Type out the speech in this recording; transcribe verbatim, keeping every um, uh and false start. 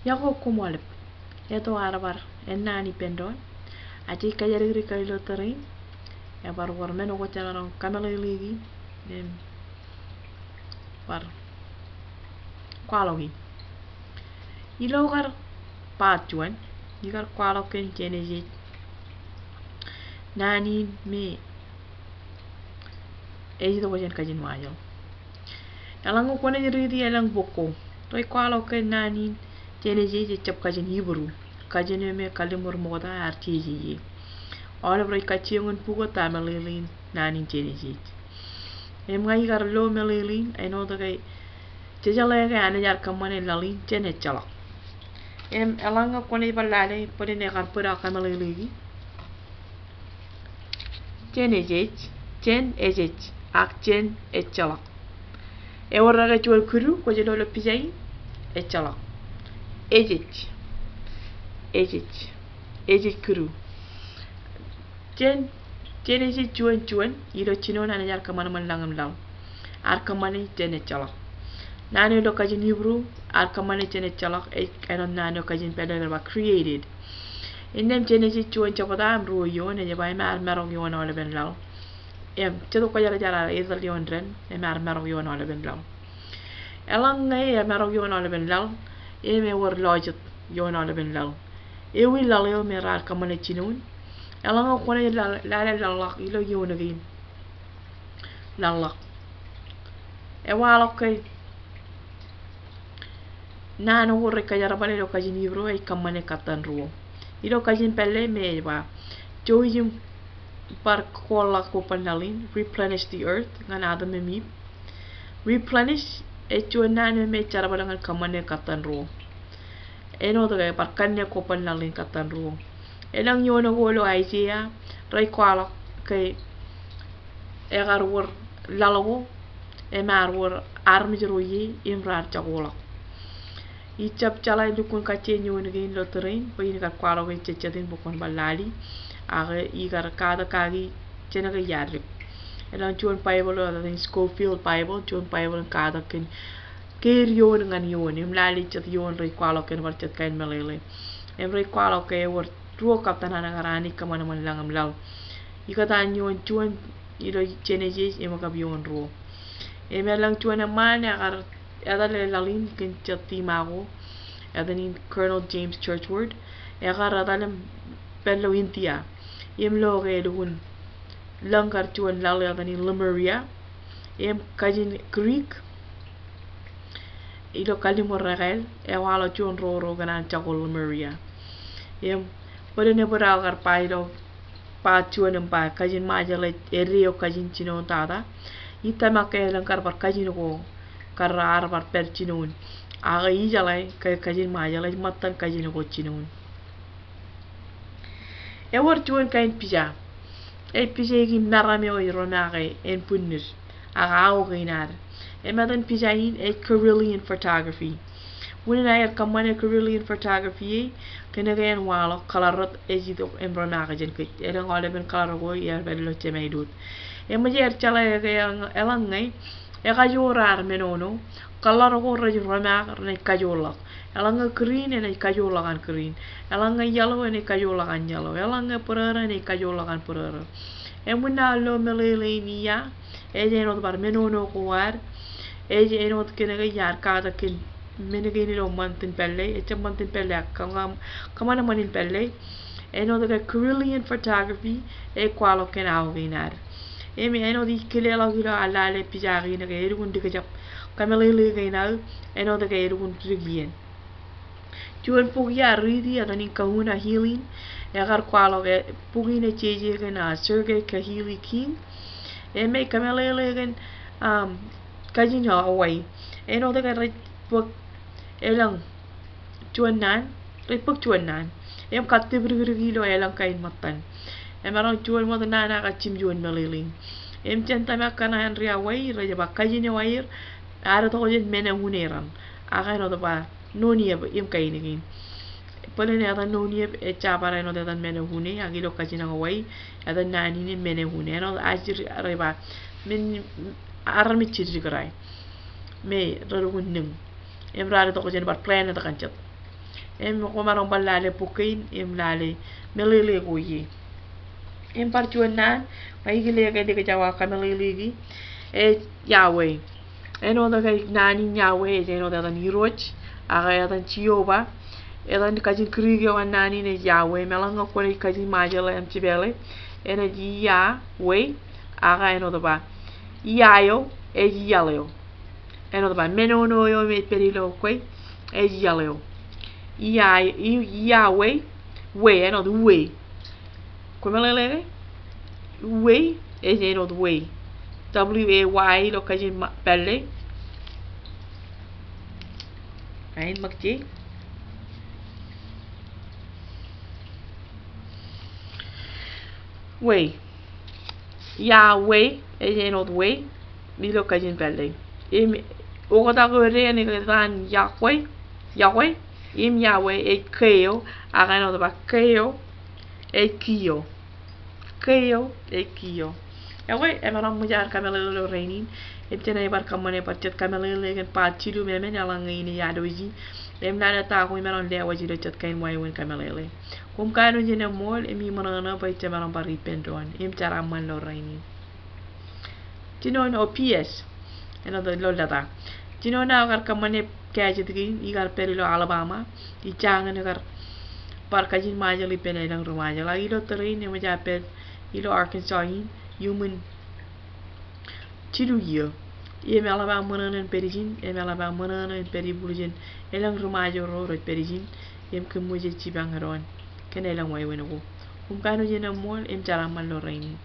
Iọkwe koṃ aolep. Eto ear bar ennaan ippān doon. Ajej kōjatdikdik ilo tōre in. Ebar wōr men ko jemaroñ kōmeḷeḷeiki im bar kwaḷọki. Ilo kar part juon, ikar kwaḷọk kōn Jenesis naan in me ej itok jān kajin Ṃajeḷ. Eḷaññe kwōnaaj riiti elōñ bok ko, rej kwaḷọk kōn naan in Jenesis ejjab kajin Hibru, kajin eo me kalliṃur ṃokta ear jeje ie. Aolep rej kajjioñ in bukot ta meḷeḷein naan in Jenesis. Im ña ikar lo meḷeḷein āinwōt ke jejeḷā ke Anij ear kōṃṃane laḷ in jān ejjeḷọk. Im eḷaññe kwōnaaj bar lale bōlen ekar bōd aō kōmeḷeḷeiki. Jenesis, jān ejej, ak jān ejjeḷọk. Ewōr ke juon kidu, kwōj lo ilo pija in, ejjeḷọk. Ejej, ejej, ejej kidu. Jān, Jenesis juon juon, ilo jinoin Anij ear kōṃanṃan lañ im laḷ. Ear kōṃṃane jān ejjeḷọk. Naan eo ilo kajin Hibru, ear kōṃṃane jān ejjeḷọk, ej āinwōt naan eo kajin pālle rej ba created. Innām Jenesis juon jebta im ruo eoon, ej ba im ear marok ioon aolepen laḷ. Im, jet kwōjarjar ear etal ioon dān, im ear marok ioon aolepen laḷ. Eḷaññe ear marok ioon aolepen laḷ, im ewōr lọjet ioon aolepen laḷ. Ewi laḷ eo me raar kōṃṃane jinoin. Eḷaññe kwōnaaj lale laḷḷọk ilo eoon kein. Laḷḷọk. Ewaḷọk ke naan ko rej kōjerbale ilo kajin Hibru ej kōṃṃane kattan ruo. Ilo kajin pālle me ej ba, jouj im bar koḷḷọk koban laḷ in, replenish the earth, ñan Adam im Eve. Replenish, ej juon naan eo me ej jerbal ñan kōṃṃane kattan ruo. Āinwōt ke bar kanne koban laḷ in kattan ruo. Elōñ eoon ko ilo Aiseia, rej kwaḷọk ke ekar wōr laḷ ko, im ear wōr armej ro ie, im raar jakoḷọk. Ij jab jeḷā lukkuun kajjien eoon kein ilo tōre in, bwe in kar kwaḷọk e jejjet in bwe kwōn bar lale, ak ikar katak kaki jān ke iar dik. Elōñ juon Baibōḷ eo etan Scofield Bible, juon Baibōḷ in katak kōn keid eoon ñan eoon, im lale jet eoon rej kwaḷọk kōn bar jet kain meḷeḷe. Im rej kwaḷọk ke ewōr ruo kōttan an kar Anij kōṃanṃan lañ im laḷ. Ikōtaan eoon juon ilo Jenesis im kab eoon ruo. Im elōñ juon eṃṃaan ekar etale laḷ in kōn jet tima ko, etan in Colonel James Churchward, ekar etal im pād ilo India. Im lo ke elukkuun lōñ kar juon laḷ etan in Lemuria. Im kajin Greek, ilo kalliṃur ekāāl, ewaḷọk juon roro kōn an jako Lemuria. Im bōlen ebōd aō kar ba ilo part juon im ba kajin Ṃajeḷ ej eddo kajin jinoin tata. Ij tōmak ke elōñ kar bar kajin ko kar ar bar pād jinoin. Ak ij jeḷā ke kajin Ṃajeḷ ej ṃōttan kajin ko jinoin. Ewōr juon kain pija. Ej pija kein meram eo ej romaake en bwinnid. Ak aō kein ad. Im etan pija in ej Kirlian photography. Unin aer kōṃṃane Kirlian photography e, kōnke en waḷọk kōḷar rot ej itok im romaake jān kōj. Elōñ aolepen kōḷar ko iar pād ilo jemān wōt. Eṃōj aer jeḷā ke eḷaññe ekajoor ad menono, kōḷar ko rej romaak renaaj kajoorḷọk. Eḷaññe green enaaj kajoorḷọk an green. Eḷaññe yellow enaaj kajoorḷọk an yellow. Eḷaññe bōrōrō enaaj kajoorḷọk an bōrōrō. Im unin aō lo meḷeḷe in ia, ej āinwōt bar menono ko ad, ej āinwōt kōnke iar katak kōn men kein ilo ṃantin pālle, ejjab ṃantin pālle ak kōṃ-, kōṃanṃan in pālle, āinwōt ke Kirlian photography, ej kwaḷọk kōn aō kein ad. Im āinwōt ij kile ḷọk ilo ad lale pija kein ke elukkuun likjab kōmeḷeḷe kein aō, āinwōt ke elukkuun dik iien. Juon bok iar riiti etan in Kahuna Healing, ekar kwaḷọk e, bok in ej jeje kōn, ah, Sergey Kahili King. Im ej kōmeḷeḷe kōn, um, kajin Hawaii. Āinwōt ke rej bōk elōñ juon naan, rej bōk juon naan. Im kattipdikdik ilo elōñ kain ṃōttan. Emaroñ juon wōt naan ak kajjim juon meḷeḷe in. Im jān tōmak kaṇ eo an ri Hawaii, rej ba kajin eo aer, ad itok jān men eo unin raṇ. Ak āinwōt ba, Noniep im kain kein. Bōlen etan Noniep ejjab bar āinwōt etan men eo une, ak ilo kajin Hawaii, etan naan in men eo une. Āinwōt ajri rej ba, men armej jidikdik rae. Me relukkuun niñ. Im raar itok jān bar planet kaṇ jet. Im kwōmaroñ bar lale bok kein im lale meḷeḷe ko ie. Im bar juon naan, ṃae ikile ke ej kōjak aō kameḷeḷeiki, ej Yahweh. Āinwōt ke naan in Yahweh ej āinwōt etan Irooj, ak etan Jeova. Etan kajin Greek eo an naan in ej Yahweh. Im eḷaññe kwōnaaj kajin Ṃajeḷ im jipeḷe, enaaj Yahweh, ak āinwōt ba, ia eo ej iaḷ eo. Āinwōt ba, menono eo im ej pād ilo kwe ej iaḷ eo. Ia, i, Yahweh, way, āinwōt way. Kwōmeḷeḷe ke? Way, ej āinwōt way. W A Y ilo kajin ma-, pālle. Ain ṃōk je. Way. Yahweh, ej āinwōt way ilo kajin pālle. Im oktak eo dein etan Yahweh, Yahweh, im Yahweh ej K eo, ak āinwōt ba K eo ej kiiō. K eo ej kiiō. Ekwe, emaroñ ṃōj aō kameḷeḷe ilo rainin. Im jenaaj bar kōṃṃane bar jet kameḷeḷe kōn part jilu im emān eḷaññe in ej adoji. Im naan eo ta ko imaroñ lewōj ilo jet kain wāween kameḷeḷe. Koṃ kanooj in eṃṃool im iṃōṇōṇō bwe jemaroñ bar ippān doon im jeraaṃṃan ilo rainin. Jinoin eo P S, āinwōt ilo lōta. Jinoin aō kar kōṃṃane kājet kein, ikar pād ilo Alabama, ij jañin kar bar kajin Ṃajeḷ ippān elōñ ri Ṃajeḷ. Ak ilo tōre in eṃōj aō pād ilo Arkansas in iuṃwin jilu iiō. Im eḷap aō ṃōṇōṇō in pād ijin, im eḷap aō ṃōṇōṇō in pād ibwiljin elōñ ri Ṃajeḷ ro rej pād ijin, im kōm ṃōj jipañ doon kōn elōñ wāween ko. Koṃ kanooj in eṃṃool im jeraaṃṃan ilo rainin.